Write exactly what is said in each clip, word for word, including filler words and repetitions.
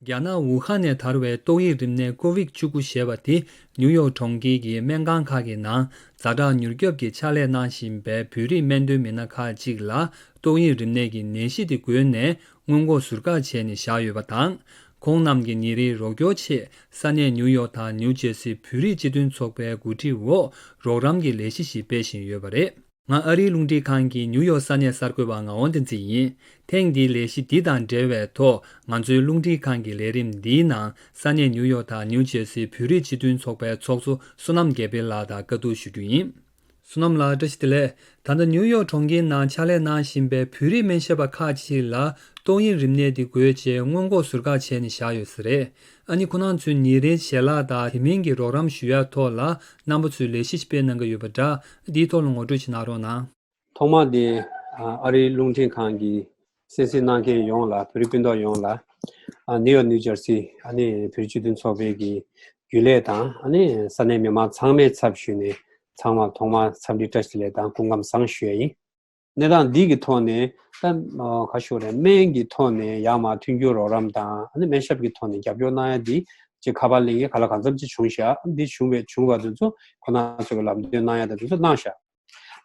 རྒྱ་ནག་ཝུ་ཧན་ནས་དར་བའི་ཏོག་དབྱིབས་རིམས་ནད་ཀོ་ཝིད་བཅུ་དགུ་ཞེས་པ་དེ་ནིའུ་ཡོག་གྲོང་ཁྱེར་གྱི་སྨན་ཁང་ཁག་གི་ནང་ཛ་དྲག་མྱུར་སྐྱོབ་ཀྱི་ཕྱག་ལས་གནང་བཞིན་པའི་བོད་རིགས་སྨན་དོན་མི་སྣ་ཁག་ཅིག་ལ་ཏོག་དབྱིབས་རིམས་ནད་ཀྱི་ནད་གཞི་དེ་འགོས་ནས་སྔོན་འགོག་ཟུར་བཀག་བྱས་ནས་བཞག་ཡོད་པ་དང་། ཁོང་རྣམས་ཀྱི་ཉིན་རེའི་རོགས་སྐྱོར་ཆེད་ས་གནས་ནིའུ་ཡོག་དང་ནིའུ་ཇེར་སི་བོད་རིགས་སྤྱི་མཐུན་ཚོགས་པའི་འགོ་ཁྲིད་འོག་རོགས་རམ་གྱི་ལས་གཞི་ཞིག་སྤེལ་བཞིན་ཡོད་པ་རེད། ང་ཨ་རིའི་རླུང་འཕྲིན་ཁང་གི་ནིའུ་ཡོག་ས་གནས་གསར་འགོད་པ་ངག་དབང་བསྟན་འཛིན་ཡིན། ཐེངས་འདིའི་ལས་གཞི་འདི་དང་འབྲེལ་བའི་ཐོག་ང་ཚོའི་རླུང་འཕྲིན་ཁང་གི་ལས་རིམ་འདིའི་ནང་ས་གནས་ནིའུ་ཡོག་དང་ནིའུ་ཇེར་སིའི་བོད་རིགས་སྤྱི་མཐུན་ཚོགས་པའི་ཚོགས་གཙོ་བསོད་ནམས་དགེ་འཕེལ་ལགས་དང་བཀའ་བསྡུར་ཞུ་རྒྱུ་ཡིན། བསོད་ནམས་ལགས་བཀྲ་ཤིས་བདེ་ལེགས། ད་ལྟ་ནིའུ་ཡོག་གྲོང་ཁྱེར་ནང་ཕྱག་ལས་གནང་བཞིན་པའི་བོད་རིགས་སྨན་ཞབས་པ་ཁག་ཅིག་ལ་ཏོག་དབྱིབས་རིམས་ནད་འདི་འགོས་རྗེས་སྔོན་འགོག་ཟུར་བཀག་བྱས་ནས་བཞག་ཡོད་ས་རེད། ཨ་ནི་ཁོ་རང་ཚོའི་ཉིན་རེའི་ཞལ་ལག་དང་དེ་མིན་གྱི་རོགས་རམ་ཞུ་ཡ་ཐོག་ལ་རྣམ་པ་ཚོས་ལས་གཞི་སྤེལ་གནང་གི་ཡོད་པ་འདྲ། འདིའི་ཐོག་ལ་ངོ་སྤྲོད་ཅིག་གནང་རོགས་གནང་། ཐོག་མ་དེ་ཨ་རིའི་རླུང་འཕྲིན་ཁང་གི་གསན་གཟིགས་གནང་མཁན་ཡོངས་ལ། བོད་རིགས་སྤུན་ཟླ་ཡོངས་ལ། ཨ་ནིའུ་ཡོག་ནིའུ་ཇར་སི་ཨ་ནི་བོད་རིགས་སྤྱི་མཐུན་ཚོགས་པའི་གི་རྒྱུན་ལས་དང་ཨ་ནི་ས་གནས་མི་མང་ཚང་མའི་ཚབ་ཞུས་ནས་ཚང་མར་ཐོག་མར་འཚམས་འདྲི་བཀྲ་ཤིས་བདེ་ལེགས་དང་སྐུ་ཁམས་བཟང་ཞུ་ཡ་ཡིན། གནས་སྟངས་འདི་གི་ཐོག་ནས་ད་ཨ་ག་ཞུ་རེད། སྨན་གྱི་ཐོག་ནས་ཡར་མར་མཐུན་འགྱུར་རོགས་རམ་དང་ཨ་ནི་སྨན་ཞབས་ཀྱི་ཐོག་ནས་རྒྱབ་སྐྱོར་གནང་ཡ་འདི་ཅིག་ཁ་པར་ལེན་མཁན་ག་ལ་གང་འཚམ་ཅིག་བྱུང་ཤག་འདི་བྱུང་བའི་བྱུང་བ་དེ་ཚོ་ཁོ་ན་ཚོ་གི་ལམ་སྟོན་གནང་ཡ་དང་དེ་ཚོ་གནང་ཤག་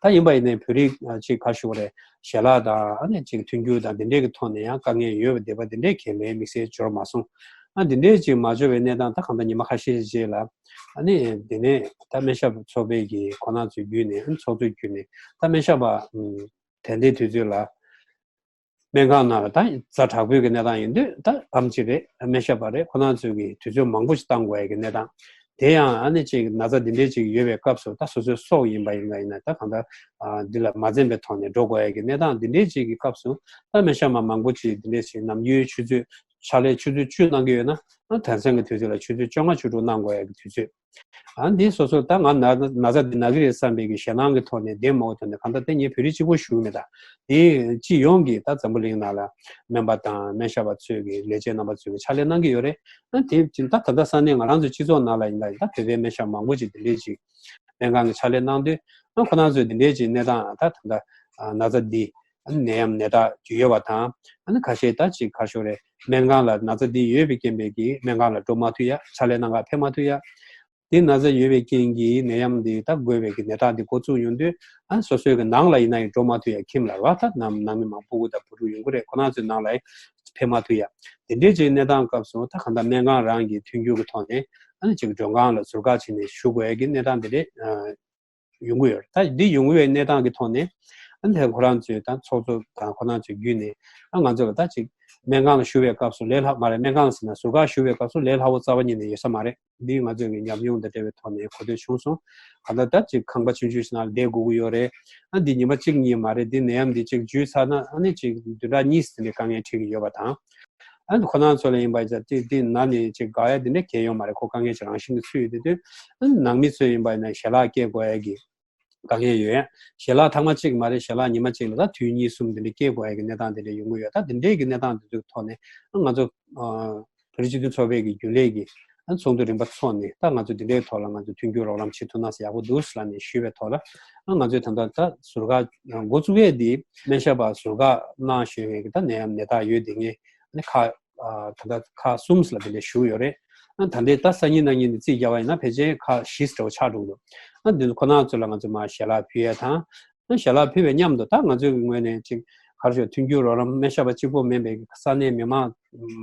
ད་ཡིན་པ་ཡིན་ནའི་བོད་རིགས་ཨ་ཅིག་ག་ཞུ་རེད། ཞལ་ལག་དང་ཨ་ནི་ཅིག་མཐུན་འགྱུར་དང་དེ་འདྲས་ཀྱི་ཐོག་ནས་ཡང་དཀའ་ངལ་ཡོད་པ་དེ་པ་དེ་འདྲས་གལ་ལས་དམིགས་བསལ་འབྱོར་མ་སོང་། ཨ་དེ་འདྲས་ཅིག་མ་འབྱོར་བའི་གནས་སྟངས། ད་གང་ལྟར་ཉི་མ་ཁ་ཤས་ཤིག་རྗེས་ལ་ཨ་ནི་དེ་ནས་ད་སྨན་ཞབས་ཚོགས་པའི་གི་ཁོ་ན་ཚོའི་བརྒྱུད་ནས་ཨ་ནི་ཚོགས་གཙོའི་བརྒྱུད་ནས་ད་སྨན་ཞབས་པ་ཨམ་དེ་འདྲའི་དུས་ཚོད་ལ། སྨན་ཁང་ནང་ལ་ད་ཛ་དྲག་པོའི་གི་གནས་སྟངས་ཡིན་དུས་ད་ཨམ་ཅིག་རེད། སྨན་ཞབས་པ་རེད། ཁོ་རང་ཚོས་གི་དུས་ཚོད་མང་པོ་ཞིག་བཏང་དགོས་ཡ་གི་གནས་སྟངས། དེ་ཡང་ཨ་ནི་ཅིག་ན་ཚ་འདི་འདྲས་ཅིག་ཡོད་པའི་སྐབས་སུ་ད་སོ་སོའི་སྲོག་ཡིན་པ་ཡིན་ན་ཡིན་ན་ད་གང་ལྟར་ཨ་འདི་ལ་མ་འཛེམས་པའི་ཐོག་ནས་འགྲོ་དགོས་ཡ་གི་གནས་སྟངས་འདི་འདྲས་ཅིག་གི་སྐབས་སུ་ད་སྨན་ཞབས་པ་མང་པོ་ཅིག་འདི་འདྲས་ཅིག་ནམ་རྒྱུན་ཆུ་ཚོད་ཕྱག་ལས་ཆུ་ཚོད་བཅུ་གནང་གི་ཡོད་ན་ཨ་དོན་ཚན་གི་དུས་ཚོད་ལ་ཆུ་ཚོད་བཅོ་ལྔ་བཅུ་དྲུག་གནང་དགོས་ཡ་གི་དུས་ཚོད། ཨ་འདི་སོ་སོ་ད་ང་ན་ན་ཚ་འདི་ན་གི་རེད་བསམ་པའི་གི་ཞེད་སྣང་གི་ཐོག་ནས་བསྡད་མ་དགོས་ཐོག་ནས་གང་ལྟར་དེ་ངས་བོད་རིགས་གཅིག་པོ་ཞུ་གི་མེད། ད་དེ་སྤྱི་ཡོངས་ཀྱི་ད་འཛམ་བུ་གླིང་ནང་ལ་སྨན་པ་དང་སྨན་ཞབས་པ་ཚོས་གི་ལས་བྱེད་རྣམ་པ་ཚོས་གི་ཕྱག་ལས་གནང་གི་ཡོད་རེད། ཨ་དེ་བཞིན་ད་ད་ལྟ་ས་གནས་ང་རང་ཚོའི་སྤྱི་ཚོགས་ནང་ལ་ཡིན་ན་ད་བོད་པའི་སྨན་ཞབས་མང་པོ་ཅིག་དེ་འདྲས་ཅིག་སྨན་ཁང་གི་ཕྱག་ལས་གནང་དུས་ཨ་ཁོ་རང་ཚོས་དེ་འདྲས་ཅིག་གནས་སྟངས་ད་ད་ལྟ་ན་ཚ་འདི་ཨ་ནད་ཡམས་ནད་རྟགས་ཅིག་ཡོད་པ་དང་ཨ་ནི་ཁ་ཤས་ད་ཅིག་ག་ཞུ་རེད། སྨན་ཁང་ལ་ན་ཚ་འདི་ཡོད་པའི་རྐྱེན་པས་ཀྱི་སྨན་ཁང་ལ་འགྲོ་མ་ཐུབ་ཡ། ཕྱག་ལས་གནང་ག་ཕེབས་མ་ཐུབ་ཡ། དེ་ན་ཚ་ཡོད་པའི་རྐྱེན་གྱིས་ནད་ཡམས་འདི་ད་འགོས་པའི་གི་ནད་རྟགས་འདི་འགོ་བཙུགས་ཡོང་དུས་ཨ་སོ་སོའི་གི་ནང་ལ་ཡིན་ན་ཡང་འགྲོ་མ་ཐུབ་ཡ། ཁྱིམ་ལ་ར་ད་ནང་ནང་མི་མང་སྤུ་གུ་དང་བུ་ཕྲུག་ཡོང་གི་རེད། ཁོ་རང་ཚོའི་ནང་ལ་ཕེབས་མ་ཐུབ་ཡ། དེ་འདྲའི་ཅིག་གནས་སྟངས་སྐབས་སུ་ད་གང་ལྟར་སྨན་ཁང་རང་གི་མཐུན་འགྱུར་གི་ཐོག་ནས་ཨ་ནི་ཅིག་མགྲོན་ཁང་ལ་ཟུར་བཀག་བྱས་ནས་བཞུགས་དགོས་ཡ་གི་གནས་སྟངས་འདི་འདྲས་ཨ་ཡོང་གི་ཡོད་རེད། ད་འདི་ཡོང་གི་ཡོད་གནས་སྟངས་ཀྱི་ཐོག་ནས་ཨ་ནི་ཁོ་རང་ཚོའི་ད་ཚོགས་གཙོ་དང་ཁོ་རང་ཚོའི་བརྒྱུད་ནས་ཨ་ང་ཚོ་ལ་ད་ཅིག་སྨན་ཁང་ལ་བཞུགས་པའི་སྐབས་སུ་ལས་སླ་མ་རེད། སྨན་ཁང་ཟེར་ན་ཟུར་བཀག་བཞུགས་པའི་སྐབས་སུ་ལས་སླ་བོ་རྩ་བ་ཉིད་ནས་ཡོད་ས་མ་རེད། འདི་ང་ཚོའི་གི་ཉམས་མྱོང་དང་འབྲེལ་བའི་ཐོག་ནས་གོ་ཐོས་བྱུང་སོང་། གང་ལྟར་ད་ཅིག་ཁང་པ་ཆུང་ཆུང་ཞིག་ནང་ལ་བསྡད་དགོས་ཀྱི་ཡོད་རེད། ཨ་འདི་ཉི་མ་གཅིག་གཉིས་མ་རེད། འདི་ནད་ཡམས་འདི་ཅིག་འཇུས་ཚར་ན་ཨ་ནི་ཅིག་བདུན་ཕྲག་གཉིས་ཙམ་གྱི་དཀའ་ངལ་འཕྲད་ཀྱི་ཡོད་པ་དང་། ཨ་ནི་ཁོ་རང་ཚོ་ལ་ཡིན་པ་ཡིན་ཙང་དེ་དེ་ན་ནས་ཅིག་དགའ་ཡ་དེ་འདྲ་གང་ཡང་ཡོད་མ་རེད། ཁོ་དཀའ་ངལ་ཅིག་རང་བཞིན་གྱིས་ཚུད་ཡོད་དེ་དུས་ཨ་ནི་ནང་མི་ཚོ་ཡིན་པ་ཡིན་ན་ཞལ་ལག་སྐྱེལ་དགོས་ཡ་གི་དཀའ་ངལ་ཡོད་ཡ། ཞལ་ལག་ཐེངས་མ་གཅིག་མ་རེད། ཞལ་ལག་ཉི་མ་གཅིག་ལ་ད་དུས་གཉིས་གསུམ་དེ་འདྲ་སྐྱེལ་དགོས་ཡ་གི་གནས་སྟངས་དེ་འདྲ་ཡོང་གི་ཡོད། ད་དེ་འདྲའི་གི་གནས་སྟངས་དེ་ཚོའི་ཐོག་ནས་ཨ་ང་ཚོ་ཨ་བོད་རིགས་སྤྱི་མཐུན་ཚོགས་པའི་གི་རྒྱུན་ལས་ཀྱི་ཨ་ཚོགས་འདུ་རིམ་པ་ཚོགས་ནས་ད་ང་ཚོ་དེ་འདྲའི་ཐོག་ལ་ང་ཚོ་མཐུན་འགྱུར་རོགས་རམ་བྱེད་ཐུབ་ན་ཟེར་ཡག་པོ་འདུག་ཟེར་ལབ་ནས་ཞུས་པའི་ཐོག་ལ་ཨ་ང་ཚོས་ད་ལྟ་ད་ཟུར་བཀག་འགོ་བཙུགས་ཡས་དེ་སྨན་ཞབས་པ་ཟུར་བཀག་གནང་བཞིན་པའི་གི་ད་ནད་ཡམས་ནད་རྟགས་ཡོད་དེ་ངས་ཨ་ནི་ཁག་ཨ་ད་ལྟ་ཁག་གསུམ་ལ་དེ་འདྲ་ཞུ་གི་ཡོད་རེད། ཨ་ད་ལྟའི་ད་སང་ཉིན་གནངས་ཉིན་དེ་རྩིས་བརྒྱབ་པ་ཡིན་ན་ཕལ་ཆེར་ཁག་བཞི་འདྲ་བོ་ཆགས་འགྲོ་གི་འདུག་ཨ་འདི་ཚོ་ཁོ་རང་ཚོ་ལ་ང་ཚོས་མར་ཞལ་ལག་ཕུལ་ཡས་དང་། ཨ་ཞལ་ལག་ཕུལ་བའི་མཉམ་དུ་ད་ང་ཚོའི་གི་ངོས་ནས་ཅིག་ག་རེ་ཞུ། མཐུན་འགྱུར་རོགས་རམ་སྨན་ཞབས་པ་གཅིག་པོ་མིན་པའི་ས་གནས་མི་མང་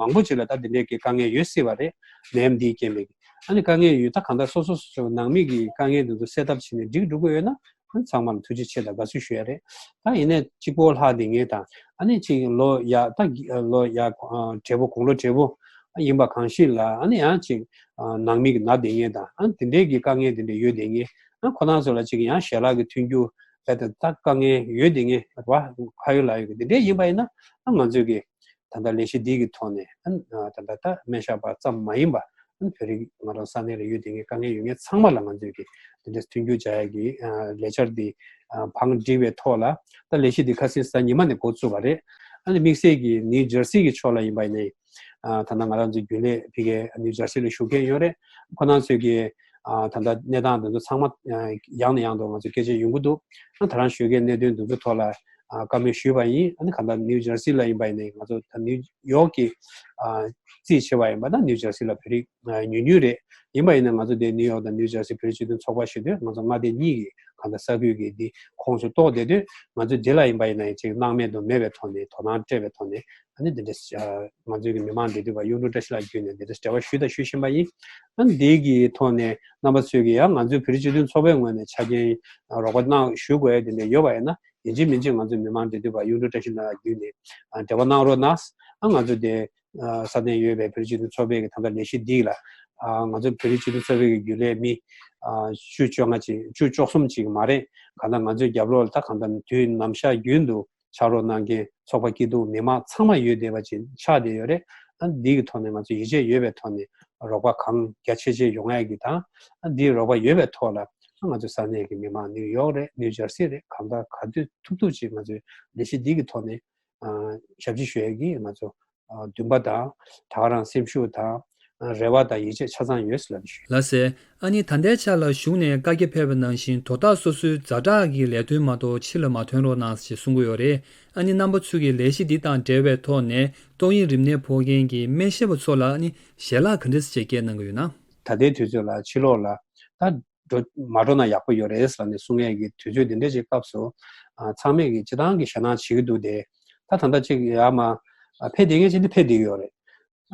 མང་པོ་ཅིག་ལ་ད་འདི་འདྲའི་གི་དཀའ་ངལ་ཡོད་སྲིད་པ་རེད། ནད་ཡམས་འདིའི་རྐྱེན་པས། ཨ་ནི་དཀའ་ངལ་ཡོད། ད་གང་ལྟར་སོ་སོ་སོ་སོ་ནང་མི་གི་དཀའ་ངལ་འདི་ཚོ་སེལ་ཐབས་བྱས་ནས་འགྲིག་འགྲོ་གི་ཡོད་ན། ཨ་ཚང་མ་ལ་ཐུགས་རྗེ་ཆེ་དང་དགའ་བསུ་ཞུ་ཡ་རེད། ད་ཡིན་ནའི་གཅིག་པོ་ལྷག་བསྡད་མཁན་དང་ཨ་ནི་གཅིག་ལོ་ཡ་ད་ལོ་ཡ་བགྲེས་པོ་དགུང་ལོ་བགྲེས་པོ་ཡིན་པ་གང་ཞིག་ལ་ཨ་ནི་ཡང་གཅིག་ནང་མི་གི་ན་བསྡད་མཁན་དང་ཨ་ནི་དེ་འདྲའི་གི་དཀའ་ངལ་དེ་འདྲ་ཡོད་བསྡད་མཁན་ཨ་ཁོ་རང་ཚོ་ལ་གཅིག་ཡང་ཞལ་ལག་གི་མཐུན་འགྱུར་རྦད་དེ་ད་དཀའ་ངལ་ཡོད་བསྡད་མཁན་བ་ཁ་ཡོད་ལག་ཡོད་གི་དེ་འདྲའི་ཡིན་པ་ཡིན་ན་ཨ་ང་ཚོས་གི་ད་ལྟ་ལས་གཞི་འདི་གི་ཐོག་ནས་ཨ་ད་ལྟ་ད་སྨན་ཞབས་པ་ཙམ་མ་ཡིན་པ། བོད་རིགས་ང་རང་ས་གནས་ལ་ཡོད་དེ་ངའི་དཀའ་ངལ་ཡོད་མཁན་ཚང་མ་ལ་ང་ཚོས་ཀྱི་དེ་འདྲ་མཐུན་འགྱུར་བྱ་ཡ་གི་ལས་འཆར་འདི་བང་བསྒྲིགས་པའི་ཐོག་ལ་ད་ལས་གཞི་འདི་ཁ་སང་གཟའ་ཉི་མ་ནས་འགོ་བཙུགས་པ་རེད། ཨ་ནི་དམིགས་བསལ་གྱི་ནིའུ་ཇར་སི་གི་ཕྱོགས་ལ་ཡིན་པ་ཡིན་ནའི་ད་ལྟ་ང་རང་ཚོའི་རྒྱུན་ལས་ཕ་གི་ནིའུ་ཇར་སི་ལ་བཞུགས་མཁན་ཡོད་རེད། ཁོ་རང་ཚོས་ཀྱི་ད་ལྟ་གནས་སྟངས་འདི་ཚོ་ཚང་མ་ཡང་ནས་ཡང་དུ་ང་ཚོས་སྐད་ཆ་ཡོང་གི་འདུག་ཨ་ད་རང་ཞུ་མཁན་གནད་དོན་འདི་ཚོ་ཐོག་ལ་ ཨ་བཀའ་མོལ་ཞུས་པ་ཡིན། ཨ་ནི་གང་ལྟར་ནིའུ་ཇར་སི་ལ་ཡིན་པ་ཡིན་ནའི་ང་ཚོ་ད་ནིའུ་ཡོག་གི་ཨ་རྩིས་ཆེ་བ་ཡིན་པ་དང་ནིའུ་ཇར་སི་ལ་བོད་རིགས་ཨ་ཉུང་ཉུང་རེད། ཡིན་པ་ཡིན་ན་ང་ཚོ་དེ་ནིའུ་ཡོག་དང་ནིའུ་ཇར་སི་བོད་རིགས་སྤྱི་མཐུན་ཚོགས་པ་ཞེས་དུས་ང་ཚོ་མངའ་སྡེ་གཉིས་ཀྱི་གང་ལྟར་ས་ཁུལ་གྱི་འདི་ཁོངས་སུ་གཏོགས་བསྡད་དུས་ང་ཚོ་འདི་ལ་ཡིན་པ་ཡིན་ན་ཡང་ཅིག་སྣང་མེད་དུ་མེད་པའི་ཐོག་ནས་དོ་སྣང་སྤྲད་པའི་ཐོག་ནས་ཨ་ནི་འདི་འདྲ་ཨ་ང་ཚོའི་གི་མི་མང་འབྲེལ་མཐུད་པ་གཡུང་དྲུང་བཀྲ་ཤིས་ལགས་བརྒྱུད་ནས་འདི་འདྲ་འབྲེལ་བ་ཞུས་དང་ཞུ་བཞིན་པ་ཡིན། ཨ་ནི་འདི་གི་ཐོག་ནས་རྣམ་པ་ཚོས་ཀྱི་ཡང་ང་ཚོའི་བོད་རིགས་སྤྱི་མཐུན་ཚོགས་པའི་ངོས་ནས་ཆ་རྐྱེན་རོགས་པ་གནང་ཞུ་དགོས་ཡ་དེ་འདྲ་ཡོད་པ་ཡིན་ན་ཡིན་གཅིག་མིན་གཅིག་ང་ཚོའི་མི་མང་འབྲེལ་མཐུད་པ་གཡུང་དྲུང་བཀྲ་ཤིས་ལགས་བརྒྱུད་ནས་ཨ་འབྲེལ་བ་གནང་རོགས་གནང་། ཨ་ང་ཚོ་དེ་ཨ་ས་གནས་ཡོད་པའི་བོད་རིགས་སྤྱི་མཐུན་ཚོགས་པའི་གི་ད་ལྟ་ལས་གཞི་འདི་ལ་ཨ་ང་ཚོ་བོད་རིགས་སྤྱི་མཐུན་ཚོགས་པའི་གི་རྒྱུན་ལས་མི་ཨ་བཅུ་བཅོ་ལྔ་ཅིག་བཅུ་བཅུ་གསུམ་ཅིག་མ་རེད། གང་ལྟར་ང་ཚོའི་རྒྱབ་ལོགས་ལ་ད་གང་ལྟར་དུས་ནམ་ཞག་རྒྱུན་དུ་ཕྱག་རོགས་གནང་མཁན་ཚོགས་པ་སྐྱིད་སྡུག་མི་མང་ཚང་མ་ཡོད་བསྡད་པ་ཅིག་ཆགས་བསྡད་ཡོད་རེད། ཨ་འདི་གི་ཐོག་ནས་ང་ཚོ་ཡིད་ཆེས་ཡོད་པའི་ཐོག་ནས་རོགས་པ་གང་རྒྱ་ཆེ་ཆེ་ཡོང་ཡ་གི་དང་ཨ་འདིའི་རོགས་པ་ཡོད་པའི་ཐོག་ལ་ཨ་ང་ཚོ་ས་གནས་ཀྱི་མི་མང་ནིའུ་ཡོག་རེད་ནིའུ་ཇར་སི་རེད་གང་ལྟར་ག་དུས་ཐུབ་ཐུབ་ཅིག་ང་ཚོའི་ལས་གཞི་འདི་གི་ཐོག་ནས་ཨ་ཞབས་ཕྱི་ཞུ་ཡ་གི་ང་ཚོ་ཨ་འདུན་པ་དང་ད་ག་རང་སེམས་ཤུགས་དང་ཨ་རེ་བ་དང་ཡིད་ཆེས་ཆ་ཚང་ཡོད་ཟེར་ལབ་ཞུ། ལགས་སེ། ཨ་ནི་ད་ལྟའི་ཆ་ལ་གཞུང་ནས་བཀའ་རྒྱ་ཕེབས་པ་ནང་བཞིན་དོ་བདག་སོ་སོའི་ཛ་དྲག་གི་ལས་དོན་མ་གཏོགས་ཕྱི་ལ་མ་ཐོན་རོགས་གནང་ཞེས་གསུང་གི་ཡོད་རེད། ཨ་ནི་རྣམ་པ་ཚོས་ཀྱི་ལས་གཞི་འདི་དང་འབྲེལ་བའི་ཐོག་ནས་ཏོག་དབྱིབས་རིམས་ནད་ཕོག་མཁན་གྱི་སྨན་ཞབས་པ་ཚོ་ལ་ཨ་ནི་ཞལ་ལག་ག་འདྲས་སེ་བཅས་སྐྱེལ་གནང་གི་ཡོད་ན། ད་ལྟའི་དུས་ཚོད་ལ་ཕྱི་ལོགས་ལ་ད་འགྲོ་མ་འགྲོ་ན་ཡག་པོ་ཡོད་རེད་ཟེར་ནས་གསུང་ཡས་ཀྱི་དུས་ཚོད་འདི་འདྲས་ཀྱི་སྐབས་སུ་ཨ་ཚང་མས་ཀྱི་སྤྱི་བཏང་གི་ཞེད་སྣང་བྱེད་ཀྱི་འདུག་སྟེ། ད་ད་ལྟ་ཅིག་ཡར་མར་ཨ་ཕེབས་བསྡད་མཁན་ཅིག་འདི་ཕེབས་བསྡད་ཀྱི་ཡོད་རེད།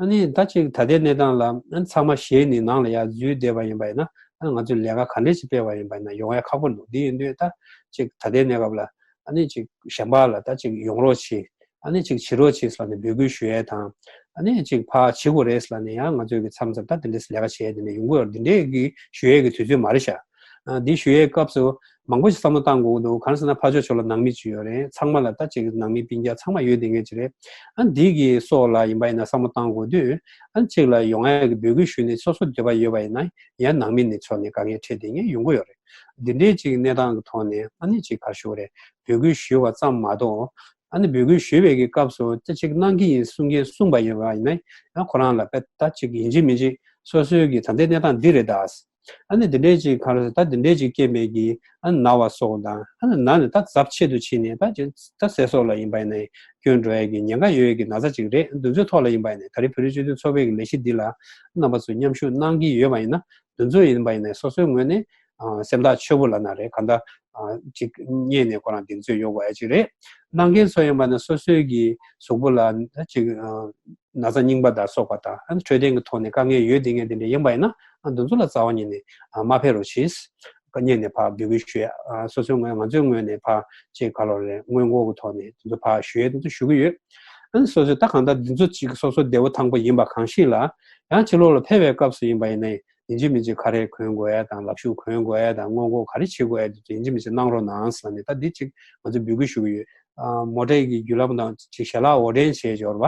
ཨ་ནི་ད་ཅིག་ད་ལྟའི་གནས་སྟངས་ལ་ཨ་ཚང་མ་ཞེད་ནས་ནང་ལ་ཡར་འཛུལ་བསྡད་པ་ཡིན་པ་ཡིན་ན་ཨ་ང་ཚོས་ལས་ཀ་ག་འདྲས་ཅིག་སྤེལ་བ་ཡིན་པ་ཡིན་ན་ཡོང་ཡ་ཁག་པོ་འདུག་འདི་ཡིན་དུས་ད་ཅིག་ད་ལྟའི་གནས་སྐབས་ལ་ཨ་ནི་ཅིག་གཞན་པ་ལ་ད་ཅིག་ཡོང་རོགས་བྱེད། ཨ་ནི་ཅིག་བྱེད་རོགས་བྱེད་ཟེར་ནས་འབོད་སྐུལ་ཞུ་ཡས་དང་། ཨ་ནི་ཅིག་ཕར་བྱེད་དགོས་རེད་ཟེར་ནས་ཡང་ང་ཚོའི་གི་མཚམས་མཚམས་ད་དེ་འདྲས་ལས་ཀ་བྱེད་ཡས་དེ་འདྲས་ཡོང་གི་ཡོད་རེད། འདི་འདྲས་གི་ཞུ་ཡས་གི་དུས་ཚོད་མ་རེད་ཤག་ཨ་འདི་ཞུ་ཡས་སྐབས་སུ་མང་པོ་ཞིག་བསམ་བློ་བཏང་དགོས་ཀྱི་འདུག་གང་ཟེར་ན་ཕར་ཕྱོགས་ཕྱོགས་ལ་ནང་མི་ཅིག་ཡོད་རེད། ཚང་མ་ལ་ད་ཅིག་ནང་མི་སྤུན་ཀྱག་ཚང་མ་ཡོད་བསྡད་མཁན་ཅིག་རེད། ཨ་འདི་གི་སོགས་ལ་ཡིན་པ་ཡིན་ན་བསམ་བློ་བཏང་དགོས་དུས་ཨ་ཅིག་ལ་ཡོང་ཡས་གི་འབོད་སྐུལ་ཞུས་ནས་སོ་སོ་འདོད་པ་ཡོད་པ་ཡིན་ན་ཡང་ནང་མི་ནས་ཕྱོགས་ནས་དཀའ་ངལ་འཕྲད་བསྡད་མཁན་ཡོང་གི་ཡོད་རེད། འདི་འདྲའི་ཅིག་གནས་སྟངས་ཀྱི་ཐོག་ནས་ཨ་ནི་ཅིག་ག་རེ་ཞུ་དགོས་རེད། འབོད་སྐུལ་ཞུས་པ་ཙམ་མ་གཏོགས། ཨ་ནི་འབོད་སྐུལ་ཞུས་པའི་གི་སྐབས་སུ་ཅི་ཅིག་གནང་གི་ཡིན་གསུང་མཁན་གསུངས་པ་ཡིན་པ་ཡིན་ན་ཡང་ཁོ་རང་ལ་དཔེ་ད་ཅིག་ཡིན་གཅིག་མིན་གཅིག་སོ་སོའི་གི་ད་ལྟའི་གནས་སྟངས་འདི་རེད་ད། ཨ་ནི་འདི་འདྲའི་ཅིག་ག་རེ་ཟེར་ད་འདི་འདྲའི་ཅིག་སྐྱེས་མེད་ཀྱི་ཨ་ནི་ན་བ་སོགས་དང་ཨ་ནི་ན་ནས་ད་ཚབས་ཆེ་དུ་ཕྱིན་ནས་ད་ཅིག་ད་ཟས་སོགས་ལ་ཡིན་པ་ཡིན་ན་སྐྱོན་འགྲོ་ཡས་ཀྱི་ཉེན་ཁ་ཡོད་ཡས་ཀྱི་ན་ཚ་ཅིག་རེད། འདི་ཚོའི་ཐོག་ལ་ཡིན་པ་ཡིན་ན་ད་རེས་བོད་རིགས་སྤྱི་མཐུན་ཚོགས་པའི་གི་ལས་གཞི་འདི་ལ་རྣམ་པ་ཚོས་མཉམ་ཞུགས་གནང་གི་ཡོད་པ་ཡིན་ན་འདི་ཚོ་ཡིན་པ་ཡིན་ན་སོ་སོའི་ངོས་ནས་ཨ་སེམས་ཐག་ཆོད་པོ་ལབ་ན་རེད། གང་ལྟར་ཨ་ཅིག་རྙེད་ནས་ཁོ་རང་གདེང་ཚོད་ཡོད་དགོས་ཡ་ཅིག་རེད། གནང་མཁན་ཚོ་ཡིན་པ་ན་སོ་སོའི་གི་གཟུགས་པོ་ལ་ཅིག་ཨ་ན་ཚ་རྙིང་པ་དང་སོགས་པ་དང་ཨ་འཕྲོད་བསྟེན་གྱི་ཐོག་ནས་དཀའ་ངལ་ཡོད་བསྡད་མཁན་དེ་འདྲ་ཡིན་པ་ཡིན་ན་ཨ་འདི་ཚོ་ལ་རྩ་བ་ཉིད་ནས་ཨ་མ་ཕེབས་རོགས་གྱིས། དཀའ་ངལ་ནས་ཕར་འབོད་སྐུལ་ཞུ་ཡ་ཨ་སོ་སོའི་ངོས་ང་ཚོའི་ངོས་ནས་ཕར་ཅིག་ག་ལོ་རེད་སྔོན་འགོག་གི་ཐོག་ནས་འདི་ཚོ་ཕར་ཞུ་ཡ་འདི་ཚོ་ཞུ་གི་ཡོད། ཨ་ནི་སོ་སོའི་ད་གང་ལྟར་འདི་ཚོ་ཅིག་སོ་སོ་བདེ་པོ་ཐང་པོ་ཡིན་པ་གང་ཞིག་ལ་ཡང་ཕྱི་ལོགས་ལ་ཕེབས་པའི་སྐབས་སུ་ཡིན་པ་ཡིན་ན། ཡིན་གཅིག་མིན་གཅིག་ཁ་རས་གོན་དགོས་ཡ་དང་ལག་ཤུབས་གོན་དགོས་ཡ་དང་སྔོན་འགོག་ག་རེ་བྱེད་དགོས་ཡ་དེ་ཚོ་ཡིན་གཅིག་མིན་གཅིག་གནང་རོགས་གནང་ཟེར་ནས་ད་འདི་གཅིག་ང་ཚོས་འབོད་སྐུལ་ཞུ་གི་ཡོད། ཨ་མོ་ཊའི་གི་བརྒྱུད་ལམ་དང་གཅིག་ཞལ་ལག་འོར་འདྲེན་བྱས་འབྱོར་བ་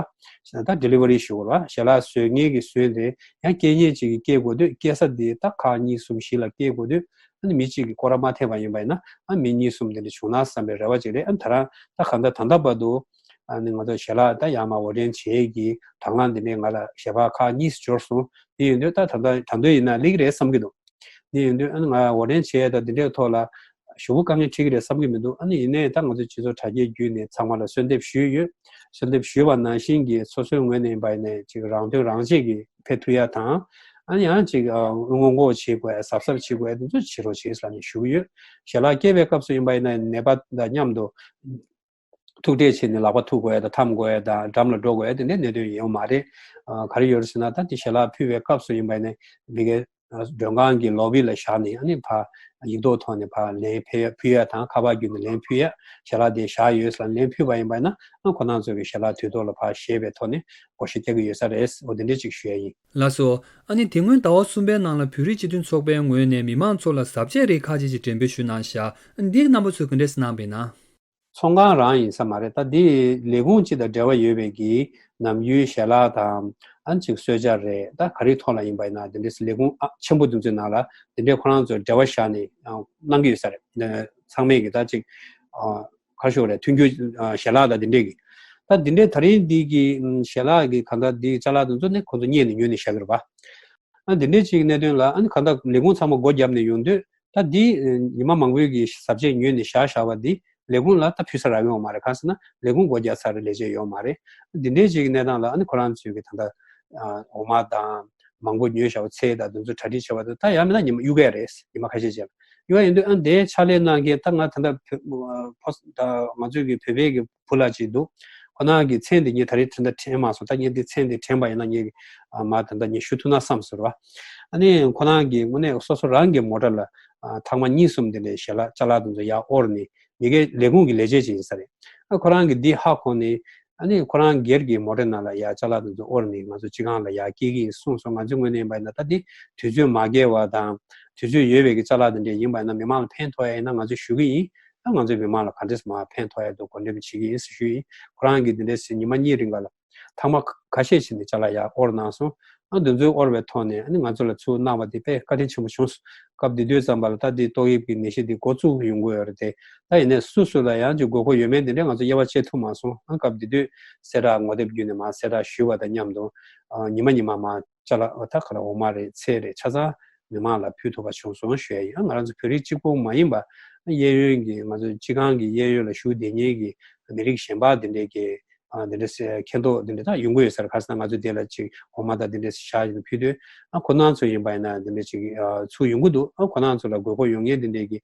ཞེ་ན་ད་ཌེ་ལི་ཝ་རི་ཞུ་དགོས་རེད་བ། ཞལ་ལག་བཟོ་མཁན་གྱིས་བཟོས་ཏེ་ཡང་སྐྱེལ་མཁན་གཅིག་གིས་སྐྱེལ་དགོས་དུས་སྐྱེལ་ས་དེ་ད་ཁག་གཉིས་གསུམ་བཞི་ལ་སྐྱེལ་དགོས་དུས་ཨ་ནི་མི་གཅིག་གིས་སྐོར་ར་མ་ཐེབས་པ་ཡིན་པ་ཡིན་ན་ཨ་མི་གཉིས་གསུམ་དེ་འདྲ་བྱུང་ན་བསམ་པའི་རེ་བ་ཅིག་རེད། ཨ་ད་རང་ད་གང་ལྟར་ད་ལྟ་བར་དུ་ཨ་ནི་ང་ཚོ་ཞལ་ལག་ད་ཡར་མར་འོར་འདྲེན་བྱེད་ཀྱི་དང་བླངས་འདི་ནས་ང་ལ་ཞལ་པར་ཁག་གཉིས་འབྱོར་སོང་། དེ་ཡིན་དུས་ད་ད་ལྟ་ད་དུང་ཡིན་ན་ལེགས་རེད་བསམ་གྱི་འདུག་དེ་ཡིན་དུས་ཨ་ནི་ང་འོར་འདྲེན་བྱེད་ཡ་ད་འདི་འདྲའི་ཐོག་ལ་ཞུ་བོ་དཀའ་ངལ་འཕྲད་ཀྱི་རེད་བསམ་གྱི་མི་འདུག་ཨ་ནི་ཡིན་ནའི་ད་ང་ཚོ་སྤྱི་ཚོགས་དྲ་རྒྱའི་བརྒྱུད་ནས་ཚང་མ་ལ་གསོལ་འདེབས་ཞུས་ཡོད། གསོལ་འདེབས་ཞུས་པ་ནང་བཞིན་གྱི་སོ་སོའི་ངོས་ནས་ཡིན་པ་ཡིན་ནའི་ཅིག་རང་དོན་རང་གཅེས་ཀྱིས་ཕེབས་ཐུབ་ཡ་དང་། ཨ་ནི་ཡང་ཅིག་ཨ་སྔོན་འགོག་བྱེད་དགོས་ཡ་གཟབ་གཟབ་བྱེད་དགོས་ཡ་དེ་ཚོ་བྱེད་རོགས་བྱེད་ཟེར་ནས་ཞུ་གི་ཡོད། ཞལ་ལག་སྐྱེལ་བའི་སྐབས་སུ་ཡིན་པ་ཡིན་ནའི་ནད་པ་དང་མཉམ་དུ། ཐུག་འཕྲད་བྱས་ནས་ལག་པ་ཐུག་དགོས་ཡ་དང་འཐམ་དགོས་ཡ་དང་འགྲམ་ལ་འགྲོ་དགོས་ཡ་དེ་འདྲའི་གནད་དོན་ཡོད་མ་རེད། ཨ་ག་རེ་ཡོད་རེད་ཟེར་ན་ད་དེ་ཞལ་ལག་ཕུལ་བའི་སྐབས་སུ་ཡིན་པ་ནི་མི་སྒེར་ཨ་མགྲོན་ཁང་གི་ལོ་བི་ལ་བཞག་ནས་ཨ་ནི་ཕར་ཡིག་ཐོག་ཐོག་ནས་ཕར་ལན་ཕེ་ཕུལ་ཡ་དང་ཁ་པར་བརྒྱུད་ནས་ལན་ཕུལ་ཡ། ཞལ་ལག་དེ་བཞག་ཡོད་ཟེར་ལན་ཕུལ་བ་ཡིན་པ་ན་ཨ་ཁོ་རང་ཚོ་གི་ཞལ་ལག་དུས་ཐོག་ལ་ཕར་བཞེས་པའི་ཐོག་ནས་བགོ་བཤའ་རྒྱག་གི་ཡོད་ས་རེད། འོ་དེ་འདྲས་ཅིག་ཞུ་ཡ་ཡིན། ལགས་སོ། ཨ་ནི་དེ་སྔོན་ཟླ་བ་གསུམ་པའི་ནང་ལ་བོད་རིགས་སྤྱི་མཐུན་ཚོགས་པའི་ངོས་ནས་མི་མང་ཚོ་ལ་བཟའ་ཆས་རིགས་ཁག་ཅིག་ཅིག་འགྲེམས་སྤེལ་ཞུས་གནང་ཤག་འདི་རྣམ་པ་ཚོས་ག་འདྲས་གནང་པས་ན། ཚོང་ཁང་རང་ཡིན་ས་མ་རེད། ད་འདི་ལས་ཁུངས་གཅིག་དང་འབྲེལ་བ་ཡོད་པའི་གི་ནམ་རྒྱུན་ཞལ་ལག་དང་ཨ་ཅིག་གསོལ་ཇ་རེད། ད་ག་རེའི་ཐོག་ལ་ཡིན་པ་ཡིན་ན་འདི་འདྲའི་ལས་ཁུངས་ཨ་ཆེན་པོ་འདི་ཚོའི་ནང་ལ་འདི་འདྲའི་ཁོ་རང་ཚོས་འབྲེལ་བ་བཞག་ནས་ཨ་གནང་གི་ཡོད་ས་རེད། ཚང་མས་གི་ད་ཅིག་ཨ་ག་རེ་ཞུ་དགོས་རེད། མཐུན་འགྱུར་ཨ་ཞལ་ལག་དང་འདི་འདྲའི་གི་ད་འདི་འདྲའི་ད་རིང་འདི་གི་ཨམ་ཞལ་ལག་གི་གང་ལྟར་འདི་ཅ་ལག་འདི་ཚོ་ནི་ཁོ་ཚོ་རྙེད་ནས་ཉོས་ནས་བཞག་གི་རེད་པ། ཨ་འདི་འདྲའི་ཅིག་གནད་དོན་ལ་ཨ་ནི་གང་ལྟར་ལས་ཁུངས་ཚང་མ་སྒོ་བརྒྱབ་ནས་ཡོང་དུས་ད་འདི་ཉི་མ་མང་པོའི་གི་བཟའ་ཆས་ཉོས་ནས་བཞག་བཞག་པ་འདི་ ལས་ཁུངས་ལ་ད་ཕུལ་ས་རག་གི་ཡོད་མ་རེད། གང་ཟེར་ན་ལས་ཁུངས་སྒོ་རྒྱག་ཚར་རེད། ལས་བྱེད་ཡོད་མ་རེད། འདི་འདྲའི་ཅིག་གི་གནས་སྟངས་ལ་ཨ་ནི་ཁོ་རང་ཚོས་ཀྱི་ད་ལྟ་འོ་མ་དང་མང་པོ་ཉོས་བཞག་པ་ཚལ་དང་དེ་ཚོ་གྲ་སྒྲིག་བྱས་པ་དང་ད་ཡང་མིན་ན་ཉི་མ་གཡུག་གི་རེད། ཉི་མ་ཁ་ཤས་རྗེས་ལ་གཡུག་ཡིན་དུས་ཨ་འདའི་ཕྱག་ལས་གནང་མཁན་ད་ང་ད་ལྟ་བོད་ཕོ་ད་ང་ཚོའི་གི་བོད་པའི་གི་བུ་ལ་ཅིག་འདུག་ཁོ་རང་གི་མཚན་དེ་ངས་ད་རེས་དེ་འདྲ་དྲན་མ་སོང་། ད་ངས་འདི་མཚན་དེ་དྲན་པ་ཡིན་ན་ངས་ཨ་མ་ད་ལྟ་ངས་ཞུ་ཐུབ་ན་བསམ་ཟེར་བ། ཨ་ནི་ཁོ་རང་གི་དངོས་གནས་སོ་སོ་རང་གི་མོ་ཊ་ལ་ཨ་ཐག་མ་གཉིས་གསུམ་དེ་འདྲའི་ཞལ་ལག་ཅ་ལག་དེ་ཚོ་ཡར་དབོར་ནས་མི་སྒེར་ལས་ཁུངས་ཀྱི་ལས་བྱེད་ཅིག་ཡིན་ས་རེད། ཨ་ཁོ་རང་གི་འདི་ཧ་གོ་ནས་ཨ་ནི་ཁོ་རང་སྒེར་གྱི་མོ་ཊའི་ནང་ལ་ཡར་ཅ་ལག་དེ་ཚོ་དབོར་ནས་ང་ཚོ་སྤྱི་ཁང་ལ་ཡར་སྐྱེལ་གྱི་ཡིན་གསུངས་སོང་། ང་ཚོའི་ངོས་ནས་ཡིན་པ་ཡིན་ན་ད་འདི་དུས་ཚོད་མ་འགལ་བ་དང་དུས་ཚོད་ཡོལ་བའི་གི་ཅ་ལག་དེ་འདྲ་ཡིན་པ་ཡིན་ན་མི་མང་ལ་ཕན་ཐོགས་ཡ་ཡིན་ན་ང་ཚོས་ཞུ་གི་ཡིན། ད་ང་ཚོའི་མི་མང་ལ་ག་འདྲས་མར་ཕན་ཐོགས་ཡ་འདུག་གོ་འདྲེན་བྱེད་ཀྱི་ཡིན་ཟེར་ཞུས་ཡིན། ཁོ་རང་གིས་འདི་འདྲས་ཟེར་ཉི་མ་གཉིས་རིང་ག་ལ་ཐེངས་མ་ཁ་ཤས་ཤིག་ནས་ཅ་ལག་ཡར་དབོར་གནང་སོང་། ཨ་འདི་ཚོའི་དབོར་བའི་ཐོག་ནས་ཨ་ནི་ང་ཚོ་ལ་ཚུར་གནང་བ་དེ་དཔེ་བཀའ་དྲིན་ཆེན་པོ་བྱུང་སོང་། སྐབས་དེ་དུས་ཙམ་པ་ལ་ད་འདི་ཏོག་དབྱིབས་ཀྱི་ནད་གཞི་འདི་འགོ་བཙུགས་ཡོང་གི་ཡོད་རེད་དེ། ད་ཡིན་ནའི་སུ་སུ་ལ་ཡང་ཅིག་དགོས་མཁོ་ཡོད་མེད་དེ་འདྲས་ང་ཚོ་དབྱེ་བ་ཕྱེ་ཐུབ་མ་སོང་། ཨ་སྐབས་དེ་དུས་གསལ་བསྒྲགས་ངོ་དེབ་བརྒྱུད་ནས་མར་གསལ་བསྒྲགས་ཞུས་པ་དང་མཉམ་དུ་ཨ་ཉི་མ་ཉི་མ་མར་ཅ་ལག་ད་ག་ལ་འོ་མ་རེད་ཚལ་རེད་ཆ་ཚང་མི་མང་ལ་ཕུལ་ཐུབ་པ་བྱུང་སོང་ཞུ་ཡ་ཡིན། ང་རང་ཚོ་བོད་རིགས་གཅིག་པུ་མ་ཡིན་པ་གཡས་གཡོན་གྱི་ང་ཚོ་སྤྱི་ཁང་གི་གཡས་གཡོན་ལ་བཞུགས་བསྡད་མཁན་གྱི་མི་རིགས་གཞན་པ་འདི་འདྲས་ཀྱི་ཨ་འདི་འདྲས་མཁྱེན་རྟོགས་འདི་འདྲས་ད་ཡོང་གི་ཡོད་ས་རེད། ག་ཟེར་ན་ང་ཚོ་འདི་ལ་ཅིག་འོ་མ་དང་འདི་འདྲས་བཞག་ཡིན་ཕུལ་དུས་ཨ་ཁོ་རང་ཚོ་ཡིན་པ་ཡིན་ན་འདི་འདྲས་ཅིག་ཨ་ཚུར་ཡོང་གི་འདུག་ཨ་ཁོ་རང་ཚོ་ལ་དགོས་མཁོ་ཡོད་མཁན་འདི་འདྲས་ཀྱི་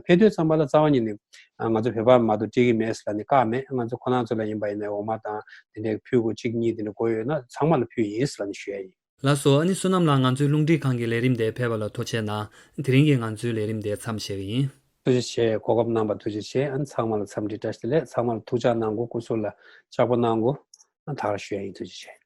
ཕེབས་དུས་ཙམ་པ་ལ་རྩ་བ་ཉིད་ནས་ཨ་ང་ཚོ་བོད་པ་མ་གཏོགས་སྤྲད་ཀྱི་མེད་ཟེར་ལབ་ནས་བཀག་མེད། ང་ཚོ་ཁོ་རང་ཚོ་ལ་ཡིན་པ་ཡིན་ན་འོ་མ་དང་དེ་འདྲའི་ཕུལ་དགོས་གཅིག་གཉིས་དེ་འདྲ་དགོས་ཡོད་ན་ཚང་མ་ལ་ཕུལ་ཡིན་ཟེར་ལབ་ནས་ཞུ་ཡ་ཡིན། ལགས་སོ། ཨ་ནི་བསོད་ནམས་ལགས་ང་ཚོའི་རླུང་འཕྲིན་ཁང་གི་ལས་རིམ་དེ་ཕེབས་པ་ལ་ཐུགས་རྗེ་གནང་། དེ་རིང་གི་ང་ཚོའི་ལས་རིམ་དེ་མཚམས་བཞག་གི་ཡིན། ཐུགས་རྗེ་ཆེ། གོ་སྐབས་གནང་བ་ཐུགས་རྗེ་ཆེ། ཨ་ནི་ཚང་མ་ལ་འཚམས་འདྲི་བཀྲ་ཤིས་བདེ་ལེགས། ཚང་མ་ལ་ཐུགས་ཅག་གནང་དགོས། སྐུ་གཟུགས་ལ་ལྕགས་པོ་གནང་དགོས། ཨ་ད་ག་རང་ཞུ་ཡ་ཡིན། ཐུགས་རྗེ་ཆེ།